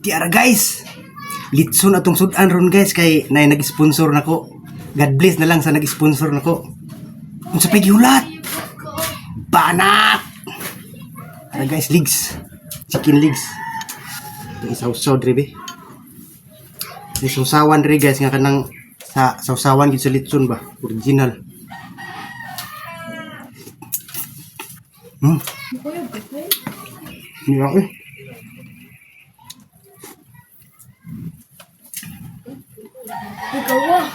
Tiara, guys. Litson atong sudan ron, guys, kay nay nag-sponsor nako. God bless na lang sa nag-sponsor nako. Unsa pay gihulat? Banat! Ara, guys, legs. Chicken legs. Ito isawsaw dre be. May sausawan dre, guys, nga kanang sa sausawan gid sa litson ba? Original. Hindi lang eh. Ikaw ah.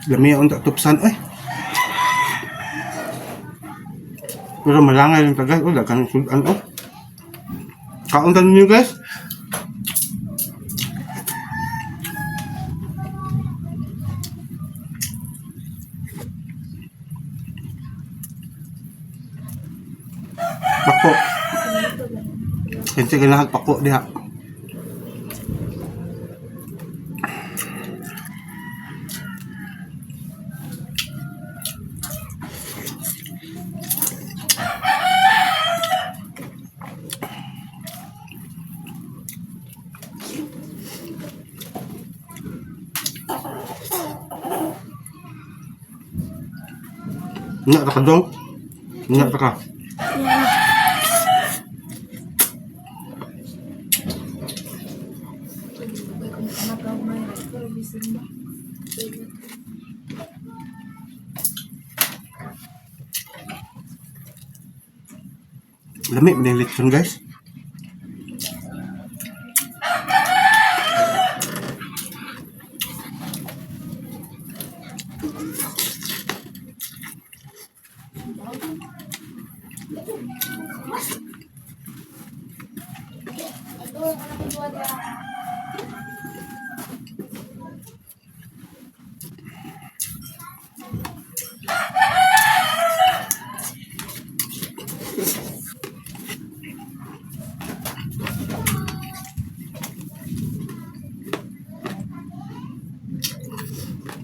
Lami ang tupsan eh. Pero malangay yung tagal. Oh, daghang sudan oh. Kaon ta ninyo, guys. Pako. Kinsa ganahan pako diha. Nga ta ka dong. Nga ta ka. Lami man yung litson, guys.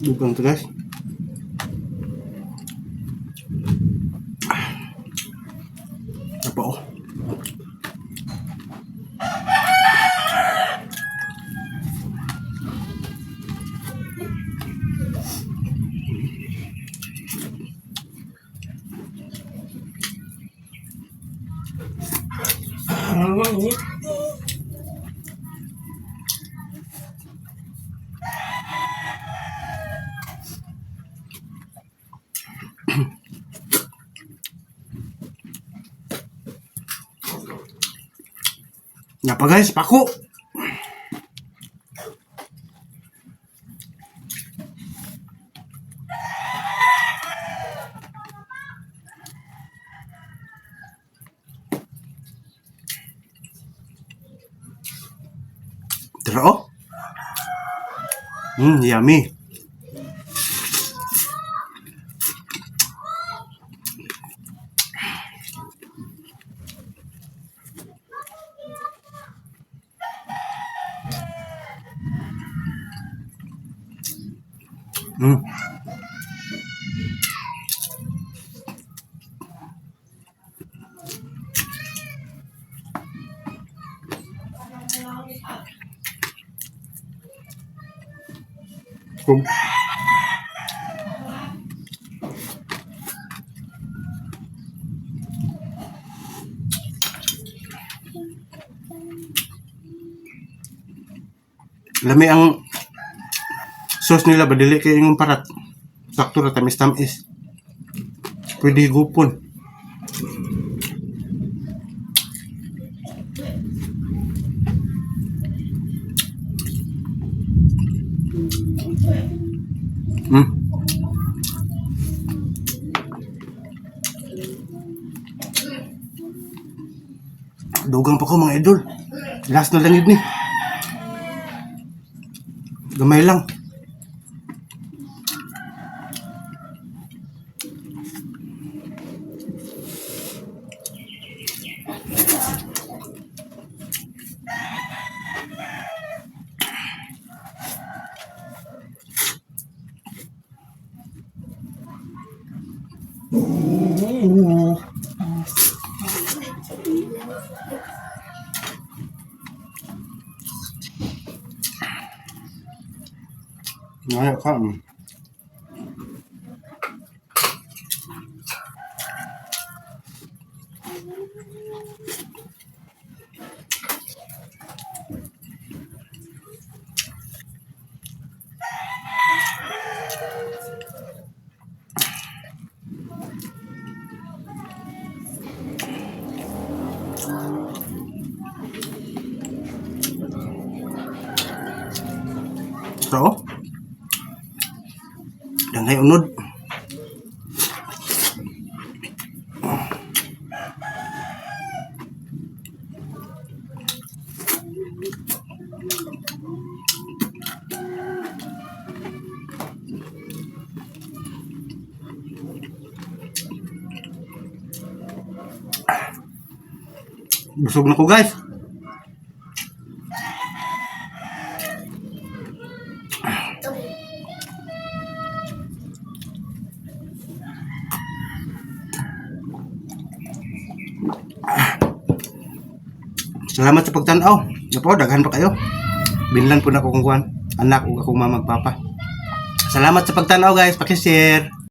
Dugang to, guys. Apa oh. Nga pa, guys, pako. Tara oh. Yummy. Kung lami ang sauce nila ba, dili kay ingong parat. Sakto ra, tamis-tamis. Pwede gupon. Dugang pa ko, mga idol. Last na lang yun ni. Gamay lang. Ngayon ka. So, dangay unod. Busog na ko, guys. Salamat sa pagtanaw. Napo, daghan pa kayo. Binlan po na ko kung kuan. Anak ug akong mama ug papa. Salamat sa pagtanaw, guys. Paki-share.